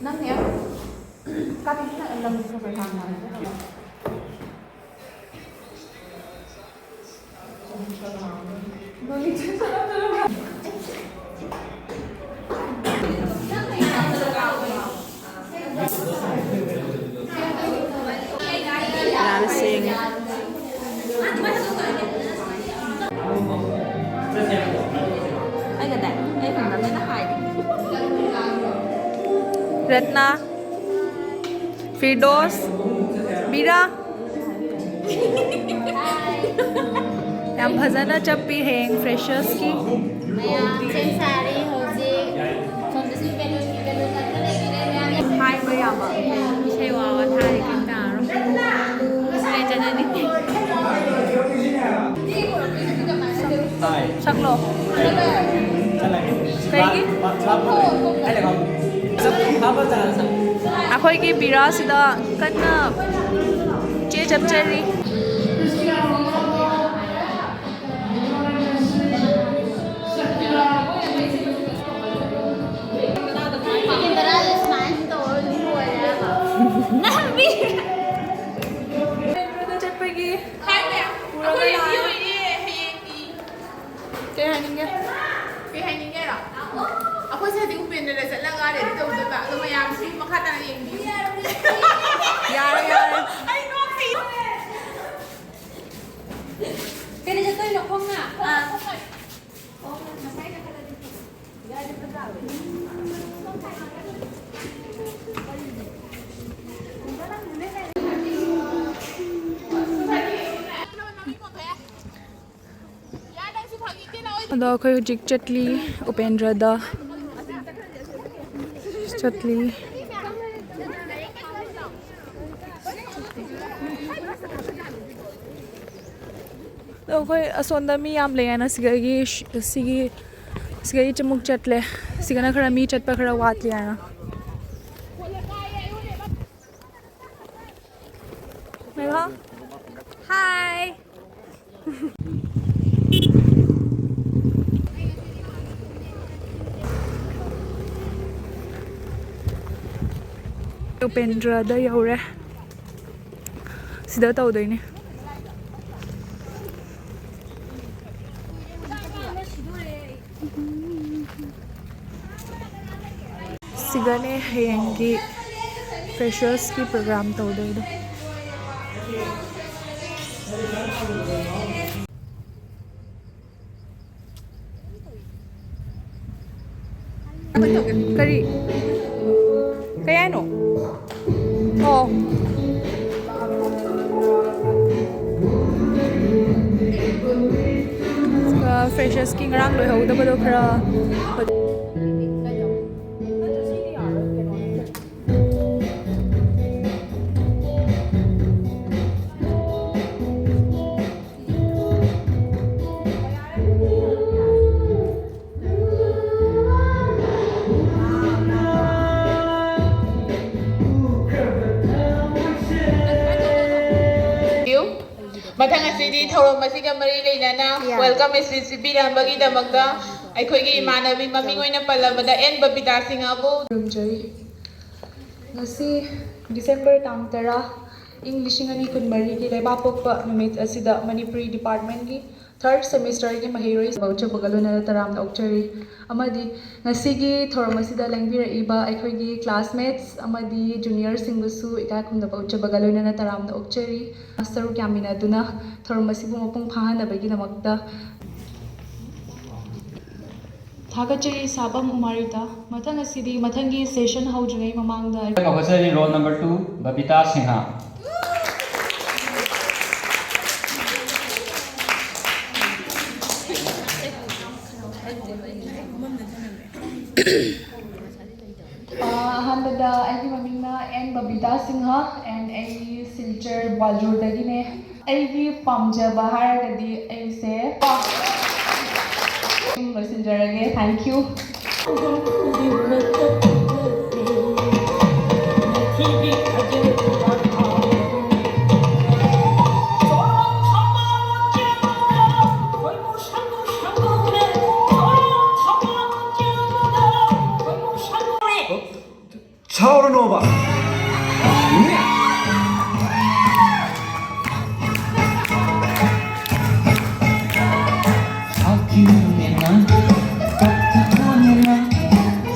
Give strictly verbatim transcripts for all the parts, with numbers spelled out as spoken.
ꯅꯪꯅꯦ ꯀꯥꯇꯤꯁꯤꯅ ꯂꯝ ꯈꯔ ꯈꯔ ꯁꯥꯡꯅ ꯍꯥꯏꯕ꯫ ꯌꯥꯔꯦ, ꯁꯦꯡꯉꯦ꯫ ꯑꯩꯅꯅꯦ, ꯑꯩ ꯍꯨꯟꯗꯕꯅꯤꯅ ꯍꯥꯏꯔꯦ꯫ ꯔꯠꯅꯥ, ꯐꯤꯔꯗꯣꯁ, ꯕꯤꯔꯥ꯫ ꯌꯥꯝ ꯐꯖꯅ ꯆꯠꯄꯤ ꯍꯌꯦꯡ ꯐ꯭ꯔꯦꯁꯔꯁꯀꯤ꯫ ꯃꯌꯥꯝ ꯁꯦꯝ ꯁꯥꯔꯤ ꯍꯧꯖꯤꯛ꯫ ꯁꯣꯝꯗꯁꯨ ꯕꯦꯂꯨꯟꯒꯤ ꯕꯦꯂꯨꯟ ꯉꯥꯛꯇ ꯂꯩꯔꯦ ꯃꯌꯥꯝ꯫ ꯍꯥꯏꯕ ꯌꯥꯕ ꯏꯁꯩ ꯋꯥ ꯋꯥ ꯊꯥꯔꯦ ꯀꯩꯝ ꯇꯥꯔꯣꯏ꯫ ꯁꯤꯗ ꯆꯠꯂꯅꯤ꯫ ꯁꯛꯂꯣ꯫ ꯀꯩꯒꯤ? ꯑꯩꯈꯣꯏꯒꯤ ꯕꯤꯔꯥꯁꯤꯗ ꯀꯟꯅ ꯆꯦ ꯆꯞꯆꯔꯤ꯫ ꯆꯠꯄꯒꯤ ꯄꯨꯔꯒ ꯂꯥꯛꯑꯦ꯫ ꯀꯩ ꯍꯥꯏꯅꯤꯡꯒꯦ? ꯀꯩ ꯍꯥꯏꯅꯤꯡꯒꯦꯔꯣ? ꯑꯩꯈꯣꯏꯁꯦ ꯍꯧꯖꯤꯛ ꯎꯄꯦꯟꯗ꯭ꯔꯗ ꯆꯠꯂꯒ ꯔꯦꯗꯤ ꯇꯧꯗꯣꯏꯕ, ꯑꯗꯣ ꯃꯌꯥꯝꯁꯨ ꯃꯈꯥ ꯇꯥꯅ ꯌꯦꯡꯕꯤꯌꯨ꯫ ꯌꯥꯔꯦ, ꯌꯥꯔꯦ꯫ ꯑꯩ ꯅꯣꯛꯁꯤ꯫ ꯀꯩꯅꯣ ꯆꯠꯇꯣꯏꯅꯣ, ꯈꯣꯡꯅ? ꯑꯥ꯫ ꯑꯗꯣ ꯑꯩꯈꯣꯏ ꯍꯧꯖꯤꯛ ꯆꯠꯂꯤ ꯎꯄꯦꯟꯗ꯭ꯔꯗ꯫ ꯆꯠꯂꯤ꯫ ꯑꯗꯣ ꯑꯩꯈꯣꯏ ꯑꯁꯣꯝꯗ ꯃꯤ ꯌꯥꯝ ꯂꯩ ꯍꯥꯏꯅ ꯁꯤꯗꯒꯤ, ꯁꯤꯒꯤ, ꯁꯤꯗꯒꯤ ꯆꯃꯨꯛ ꯆꯠꯂꯦ꯫ ꯁꯤꯒꯅ ꯈꯔ ꯃꯤ ꯆꯠꯄ ꯈꯔ ꯋꯥꯠꯂꯤ ꯍꯥꯏꯅ꯫ ꯃꯦꯘꯥ? Hi. ꯎꯄꯦꯟꯗ꯭ꯔꯗ ꯌꯧꯔꯦ꯫ ꯁꯤꯗ ꯇꯧꯗꯣꯏꯅꯦ꯫ ꯁꯤꯒꯅꯦ ꯍꯌꯦꯡꯒꯤ ꯐ꯭ꯔꯦꯁꯔꯁꯀꯤ ꯄ꯭ꯔꯣꯒ꯭ꯔꯥꯝ ꯇꯧꯗꯣꯏꯗꯣ꯫ ꯀꯔꯤ? ꯀꯩ ꯍꯥꯏꯅꯣ? ꯑꯣ꯫ ꯐ꯭ꯔꯦꯁꯔꯁꯀꯤ ꯉꯔꯥꯡ ꯂꯣꯏꯍꯧꯗꯕꯗꯣ ꯈꯔ꯫ ꯃꯊꯪ ꯑꯁꯤꯗꯤ ꯊꯧꯔꯝ ꯑꯁꯤꯒ ꯃꯔꯤ ꯂꯩꯅꯅ ꯌꯥ꯫ Welcome speech ꯄꯤꯕꯤꯔꯝꯕꯒꯤꯗꯃꯛꯇ ꯑꯩꯈꯣꯏꯒꯤ ꯏꯃꯥꯟꯅꯕꯤ ꯃꯃꯤꯡ ꯑꯣꯏꯅ ꯄꯜꯂꯕꯗ ꯑꯦꯟ ꯕꯕꯤꯇꯥ ꯁꯤꯡꯍꯕꯨ ꯈꯨꯔꯨꯝꯖꯔꯤ꯫ ꯉꯁꯤ ꯗꯤꯁꯦꯝꯕꯔ ꯇꯥꯡ ꯇꯔꯥ, ꯏꯪ ꯂꯤꯁꯤꯡ ꯑꯅꯤ ꯀꯨꯟꯃꯔꯤꯒꯤ ꯂꯩꯕꯥꯛꯄꯣꯛꯄ ꯅꯨꯃꯤꯠ ꯑꯁꯤꯗ ꯃꯅꯤꯄꯨꯔꯤ ꯗꯤꯄꯥꯔꯠꯃꯦꯟꯒꯤ ꯊꯥꯔꯠ ꯁꯦꯃꯤꯁꯇꯔꯒꯤ ꯃꯍꯩꯔꯣꯏ ꯇꯧꯖꯕꯒ ꯂꯣꯏꯅꯅ ꯇꯔꯥꯝꯅ ꯑꯣꯛꯆꯔꯤ꯫ ꯑꯃꯗꯤ ꯉꯁꯤꯒꯤ ꯊꯧꯔꯝ ꯑꯁꯤꯗ ꯂꯦꯡꯕꯤꯔꯛꯏꯕ ꯑꯩꯈꯣꯏꯒꯤ ꯀ꯭ꯂꯥꯁꯃꯦꯠꯁ ꯑꯃꯗꯤ ꯖꯨꯅꯤꯌꯔꯁꯤꯡꯕꯨꯁꯨ ꯏꯀꯥꯏ ꯈꯨꯝꯅꯕ ꯎꯠꯆꯕꯒ ꯂꯣꯏꯅꯅ ꯇꯔꯥꯝꯅ ꯑꯣꯛꯆꯔꯤ꯫ ꯁꯔꯨꯛ ꯌꯥꯃꯤꯟꯅꯗꯨꯅ ꯊꯧꯔꯝ ꯑꯁꯤꯕꯨ ꯃꯄꯨꯡ ꯐꯥꯍꯟꯅꯕꯒꯤꯗꯃꯛꯇ ꯊꯥꯒꯠꯆꯔꯤ ꯁꯥꯄꯝ ꯎꯃꯥꯔꯤꯇꯥ꯫ ꯃꯊꯪ ꯑꯁꯤꯗꯤ ꯃꯊꯪꯒꯤ ꯁꯦꯁꯟ ꯍꯧꯗ꯭ꯔꯤꯉꯩ ꯃꯃꯥꯡꯗ ꯀꯧꯒꯠꯆꯔꯤ roll number two, Babita Singh. ꯑ, ꯑꯍꯥꯟꯕꯗ ꯑꯩꯒꯤ ꯃꯃꯤꯡꯅ ꯑꯦꯟ ꯕꯕꯤꯇꯥ ꯁꯤꯡꯍ, and ꯑꯩ ꯁꯤꯜꯆꯔ ꯕꯥꯖꯨꯔꯗꯒꯤꯅꯦ꯫ ꯑꯩꯒꯤ ꯄꯥꯝꯖꯕ ꯍꯥꯏꯔꯒꯗꯤ ꯑꯩꯁꯦ ꯁꯨꯝ ꯂꯣꯏꯁꯤꯟꯖꯔꯒꯦ꯫ Thank you. ꯁꯥꯎꯔꯅꯣꯕ꯫ ꯁꯥꯈꯤꯅꯨꯅꯦ ꯅꯪ, ꯀꯞꯊꯠꯂꯣꯅꯦ ꯅꯪ,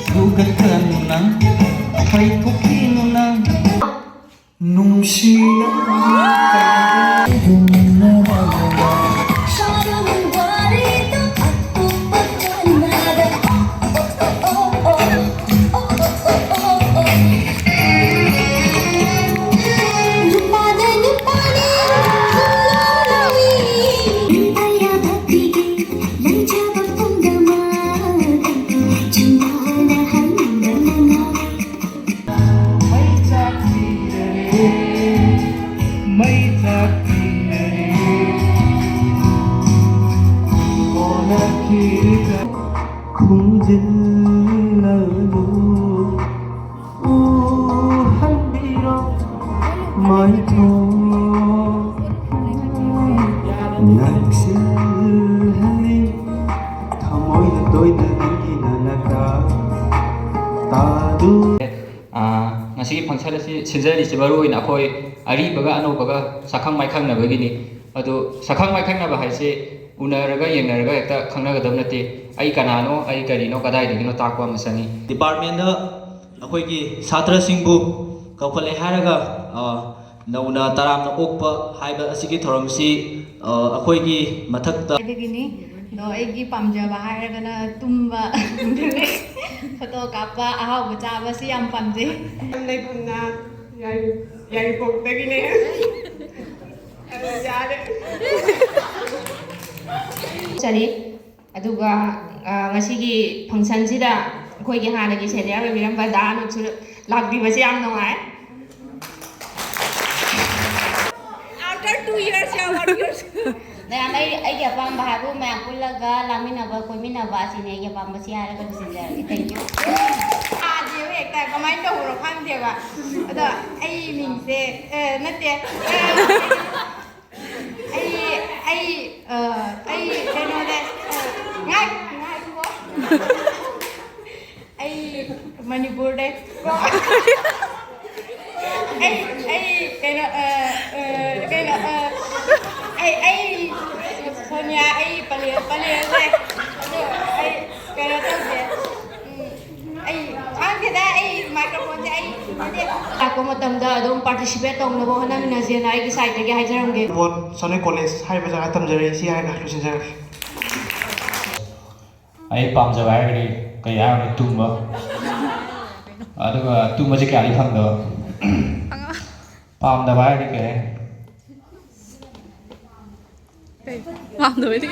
ꯁꯨꯒꯠꯀꯅꯨ ꯅꯪ, ꯄꯩꯊꯣꯛꯈꯤꯅꯨ ꯅꯪ, ꯅꯨꯡꯁꯤꯅ ꯅꯪ ꯀꯩꯗꯧꯅ ꯃꯩ ꯆꯥꯛꯄꯤꯔꯦ, ꯃꯩ ꯆꯥꯛꯄꯤꯔꯦ, ꯑꯣꯜꯂꯛꯈꯤꯗ ꯈꯨꯝꯖꯤꯜꯂꯅꯨ, ꯎꯍꯟꯕꯤꯔꯣ ꯃꯥꯏꯊꯣꯡ ꯅꯛꯁꯤꯜꯍꯜꯂꯤ, ꯊꯃꯣꯏꯅ ꯇꯣꯏꯅ ꯅꯪꯒꯤ ꯅꯥꯅꯛꯇ ꯇꯥꯗꯨ꯫ ꯑꯥ, ꯉꯁꯤꯒꯤ function ꯑꯁꯤ ꯁꯤꯟꯖꯔꯤꯁꯤ ꯃꯔꯨꯑꯣꯏꯅ ꯑꯩꯈꯣꯏ ꯑꯔꯤꯕꯒ ꯑꯅꯧꯕꯒ ꯁꯛꯈꯪ ꯃꯥꯏꯈꯪꯅꯕꯒꯤꯅꯤ꯫ ꯑꯗꯨ ꯁꯛꯈꯪ ꯃꯥꯏꯈꯪꯅꯕ ꯍꯥꯏꯁꯤ ꯎꯅꯔꯒ ꯌꯦꯡꯅꯔꯒ ꯍꯦꯛꯇ ꯈꯪꯅꯒꯗꯕ ꯅꯠꯇꯦ꯫ ꯑꯩ ꯀꯅꯥꯅꯣ, ꯑꯩ ꯀꯔꯤꯅꯣ, ꯀꯗꯥꯏꯗꯒꯤꯅꯣ ꯇꯥꯛꯄ ꯑꯃ ꯆꯪꯏ꯫ Departmentꯗ ꯑꯩꯈꯣꯏꯒꯤ ꯁꯥꯇ꯭ꯔꯁꯤꯡꯕꯨ ꯀꯧꯈꯠꯂꯦ ꯍꯥꯏꯔꯒ, ꯑ, ꯅꯧꯅ ꯇꯔꯥꯝꯅ ꯑꯣꯛꯄ ꯍꯥꯏꯕ ꯑꯁꯤꯒꯤ ꯊꯧꯔꯝꯁꯤ, ꯑ, ꯑꯩꯈꯣꯏꯒꯤ ꯃꯊꯛꯇ ꯑꯗꯨꯒꯤꯅꯤ꯫ ꯑꯗꯣ ꯑꯩꯒꯤ ꯄꯥꯝꯖꯕ ꯍꯥꯏꯔꯒꯅ ꯇꯨꯝꯕ꯫ Photo ꯀꯥꯞꯄ, ꯑꯍꯥꯎꯕ ꯆꯥꯕꯁꯤ ꯌꯥꯝ ꯄꯥꯝꯖꯩ꯫ ꯂꯩꯐꯝꯅ ꯌꯥꯏ-, ꯌꯥꯏꯔꯤꯄꯣꯛꯇꯒꯤꯅꯦ꯫ ꯑꯗꯨ ꯌꯥꯔꯦ꯫ ꯆꯠꯂꯤ꯫ ꯑꯗꯨꯒ, ꯑ, ꯉꯁꯤꯒꯤ functionꯁꯤꯗ ꯑꯩꯈꯣꯏꯒꯤ ꯍꯥꯟꯅꯒꯤ senior ꯑꯣꯏꯕꯤꯔꯝꯕ ꯗꯥ ꯑꯅꯨꯞꯁꯨ ꯂꯥꯛꯄꯤꯕꯁꯦ ꯌꯥꯝ ꯅꯨꯡꯉꯥꯏ꯫ After two years, yeah, one year. ꯃꯌꯥꯝ, ꯑꯩ, ꯑꯩꯒꯤ ꯑꯄꯥꯝꯕ ꯍꯥꯏꯕꯨ ꯃꯌꯥꯝ ꯄꯨꯜꯂꯒ ꯂꯥꯡꯃꯤꯟꯅꯕ, ꯀꯣꯏꯃꯤꯟꯅꯕ ꯑꯁꯤꯅꯤ ꯑꯩꯒꯤ ꯑꯄꯥꯝꯕ꯫ ꯁꯤ ꯍꯥꯏꯔꯒ ꯂꯣꯏꯁꯤꯟꯖꯔꯒꯦ꯫ Thank you. ꯊꯥꯁꯦ ꯍꯦꯛꯇ ꯀꯃꯥꯏꯅ ꯇꯧꯕꯅꯣ ꯈꯪꯗꯦꯕ꯫ ꯑꯗꯣ ꯑꯩ ꯃꯤꯡꯁꯦ, ꯑꯦ, ꯅꯠꯇꯦ꯫ ꯑꯩ, ꯑꯩ, ꯑ, ꯑꯩ ꯀꯩꯅꯣꯅꯦ, ꯑ, ꯉꯥꯏ-, ꯉꯥꯏꯈꯣ꯫ ꯑꯩ ꯃꯅꯤꯄꯨꯔꯗꯩ꯫ ꯑꯩ ꯑꯩ ꯀꯩꯅꯣ ꯑ, ꯑ, ꯀꯩꯅꯣ ꯑ, ꯑꯩ ꯑꯩ ꯁꯣꯅꯤꯌꯥ, ꯑꯩ ꯄꯂꯦꯜ ꯄꯂꯦꯜ ꯂꯩ꯫ ꯑꯗꯣ ꯑꯩ ꯀꯩꯅꯣ ꯇꯧꯗꯦ꯫ ꯎꯝ, ꯑꯩ ꯈꯪꯗꯦꯗ, ꯑꯩ ꯃꯥꯏꯀ꯭ꯔꯣꯐꯣꯟꯁꯦ ꯑꯩ ꯁꯤꯟꯅꯗꯦ꯫ ꯂꯥꯛꯄ ꯃꯇꯝꯗ ꯑꯗꯨꯝ ꯄꯥꯔꯇꯤꯁꯤꯄꯦꯠ ꯇꯧꯅꯕ ꯍꯣꯠꯅꯃꯤꯟꯅꯁꯦꯅ ꯑꯩꯒꯤ ꯁꯥꯏꯠꯇꯒꯤ ꯍꯥꯏꯖꯔꯝꯒꯦ꯫ ꯕꯣꯟ ꯁꯥꯟꯅꯩ ꯀꯣꯂꯦꯖ ꯍꯥꯏꯔꯤꯕ ꯖꯒꯥ ꯇꯝꯖꯔꯛꯏ꯫ ꯁꯤ ꯍꯥꯏꯔꯒ ꯂꯣꯏꯁꯤꯟꯖꯔꯒꯦ꯫ ꯑꯩ ꯄꯥꯝꯖꯕ ꯍꯥꯏꯔꯒꯗꯤ ꯀꯩ ꯍꯥꯏꯔꯨꯅꯤ, ꯇꯨꯝꯕ꯫ ꯑꯗꯨꯒ ꯇꯨꯝꯕꯁꯦ ꯀꯌꯥꯗꯤ ꯐꯪꯗꯕ꯫ ꯄꯥꯝꯗꯕ ꯍꯥꯏꯔꯗꯤ ꯀꯩ ꯍꯥꯏꯅꯤ? ꯄꯥꯝꯗꯕꯗꯤ?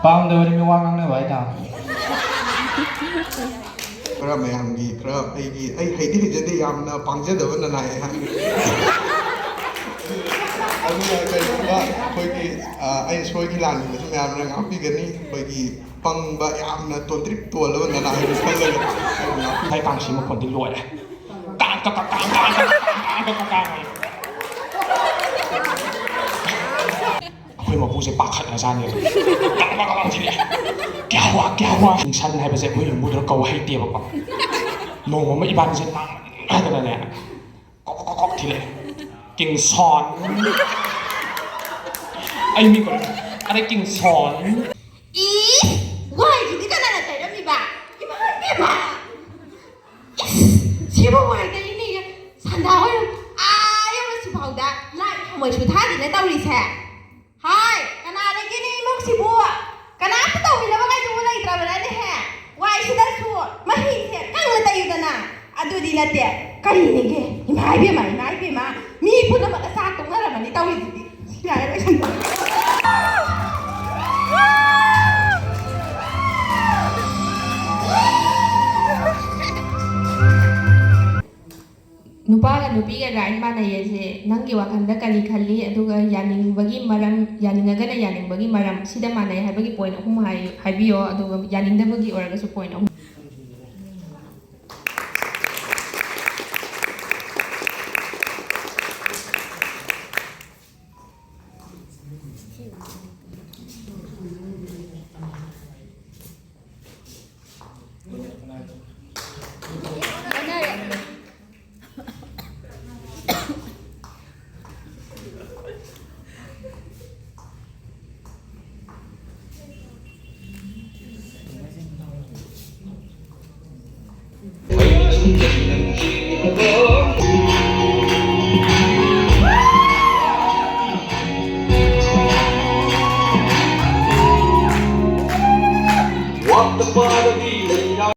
ꯄꯥꯝꯗꯕꯗꯤ ꯃꯤ ꯋꯥ ꯉꯥꯡꯅꯕ ꯍꯥꯏꯇꯥꯔꯦ꯫ ꯈꯔ ꯃꯌꯥꯝꯒꯤ ꯈꯔ ꯑꯩꯒꯤ, ꯑꯩ ꯍꯩꯗꯤ ꯍꯩꯖꯗꯦ, ꯌꯥꯝꯅ ꯄꯥꯡꯖꯗꯕ ꯅꯅꯥꯏ ꯑꯩꯍꯥꯛꯅꯤ꯫ ꯑꯗꯨꯅ ꯀꯩꯒꯨꯝꯕ ꯑꯩꯈꯣꯏꯒꯤ, ꯑ, ꯑꯩꯅ ꯁꯣꯏꯈꯤ ꯂꯥꯟꯈꯤꯕꯁꯨ ꯃꯌꯥꯝꯅ ꯉꯥꯛꯄꯤꯒꯅꯤ꯫ ꯑꯩꯈꯣꯏꯒꯤ ꯄꯪꯕ, ꯌꯥꯝꯅ ꯇꯣꯟꯇ꯭ꯔꯤꯛ ꯇꯣꯜꯂꯕ ꯅꯅꯥꯏ ꯑꯃ ꯈꯜꯂꯒ ꯑꯩꯅ ꯉꯥꯛꯄꯤ-, ꯉꯁꯥꯏ ꯀꯥꯡꯁꯤ ꯃꯈꯣꯟꯗꯤ ꯂꯣꯏꯔꯦ꯫ ꯀꯥꯡ ꯀꯛ ꯀꯛ ꯀꯥꯡ ꯀꯥꯡ ꯀꯛ ꯀꯛ ꯀꯥꯡ ꯀꯛ ꯀꯛ ꯀꯥꯡ ꯍꯥꯏ꯫ ꯑꯩꯈꯣꯏ ꯃꯄꯨꯁꯦ ꯄꯥꯈꯠꯂꯖꯥꯠꯅꯦꯕ꯫ ꯀꯥꯡ ꯀꯛ ꯀꯛ ꯀꯥꯡ ꯊꯤꯜꯂꯛꯑꯦ꯫ ꯀꯌꯥ ꯍꯨꯋꯥ, ꯀꯌꯥ ꯍꯨꯋꯥ꯫ ꯀꯤꯡꯁꯟ ꯍꯥꯏꯕꯁꯦ ꯑꯩꯈꯣꯏ ꯌꯨꯝꯕꯨꯗꯨꯅ ꯀꯧ ꯍꯩꯇꯦꯕꯀꯣ꯫ ꯅꯣꯡꯃ ꯑꯃ ꯏꯕꯥꯅꯤꯁꯦ ꯂꯥꯡꯃꯟꯗꯅꯅꯦ, ꯀꯣꯛ ꯀꯣꯛ ꯀꯣꯛ ꯀꯣꯛ ꯊꯤꯜꯂꯛꯑꯦ꯫ ꯀꯤꯡꯁꯣꯟ꯫ ꯑꯩ ꯃꯤ ꯀꯧꯔꯦ꯫ ꯑꯗꯩ ꯀꯤꯡꯁꯣꯟ꯫ ꯏꯁ! ꯋꯥꯏꯁꯤꯗꯤ ꯀꯅꯥꯅ ꯇꯩꯔꯝꯃꯤꯕ? ꯏꯃꯥ ꯏꯕꯦꯝꯃ! ꯏꯁ! ꯁꯤꯕꯨ ꯋꯥꯏ ꯇꯩꯅꯦꯌꯦ꯫ ꯁꯟꯗꯥ ꯑꯣꯏꯔꯝ-, ꯑꯥ ꯌꯧꯔꯁꯤꯐꯥꯎꯗ ꯂꯥꯏ ꯊꯥꯎꯃꯩꯁꯨ ꯊꯥꯗꯦꯅ ꯇꯧꯔꯤꯁꯦ꯫ ꯍꯥꯏ! ꯀꯅꯥ ꯂꯩꯒꯦꯅꯦ ꯏꯃꯨꯡꯁꯤꯕꯨ? ꯀꯅꯥꯝꯇ ꯇꯧꯕꯤꯅꯕ ꯀꯩꯗꯧꯕ ꯂꯩꯇ꯭ꯔꯕꯅꯅꯦꯍꯦ? ꯋꯥꯏꯁꯤꯗꯁꯨ ꯃꯍꯤꯁꯦ ꯀꯪꯅ ꯇꯩꯌꯨꯗꯅ꯫ ꯑꯗꯨꯗꯤ ꯅꯠꯇꯦ꯫ ꯀꯔꯤꯅꯦꯒꯦ? ꯏꯃꯥ ꯏꯕꯦꯝꯃ, ꯏꯃꯥ ꯏꯕꯦꯝꯃ꯫ ꯃꯤ ꯄꯨꯝꯅꯃꯛꯅ ꯆꯥꯛ ꯇꯣꯛꯅꯔꯝꯃꯅꯤ ꯇꯧꯔꯤꯁꯤꯗꯤ꯫ ꯌꯥꯔꯦ, ꯂꯣꯏꯁꯟꯕ꯫ ꯅꯨꯄꯥꯒ ꯅꯨꯄꯤꯒ ꯔꯥꯏꯠ ꯃꯥꯟꯅꯩ ꯍꯥꯏꯁꯦ ꯅꯪꯒꯤ ꯋꯥꯈꯜꯗ ꯀꯔꯤ ꯈꯜꯂꯤ? ꯑꯗꯨꯒ ꯌꯥꯅꯤꯡꯕꯒꯤ ꯃꯔꯝ, ꯌꯥꯅꯤꯡꯉꯒꯅ ꯌꯥꯅꯤꯡꯕꯒꯤ ꯃꯔꯝ, ꯁꯤꯗ ꯃꯥꯟꯅꯩ ꯍꯥꯏꯕꯒꯤ ꯄꯣꯏꯟꯠ ꯑꯍꯨꯝ ꯍꯥꯏ-, ꯍꯥꯏꯕꯤꯌꯣ, ꯑꯗꯨꯒ ꯌꯥꯅꯤꯡꯗꯕꯒꯤ ꯑꯣꯏꯔꯒꯁꯨ ꯄꯣꯏꯟꯠ ꯑꯍꯨꯝ꯫ ꯁꯤꯁꯦ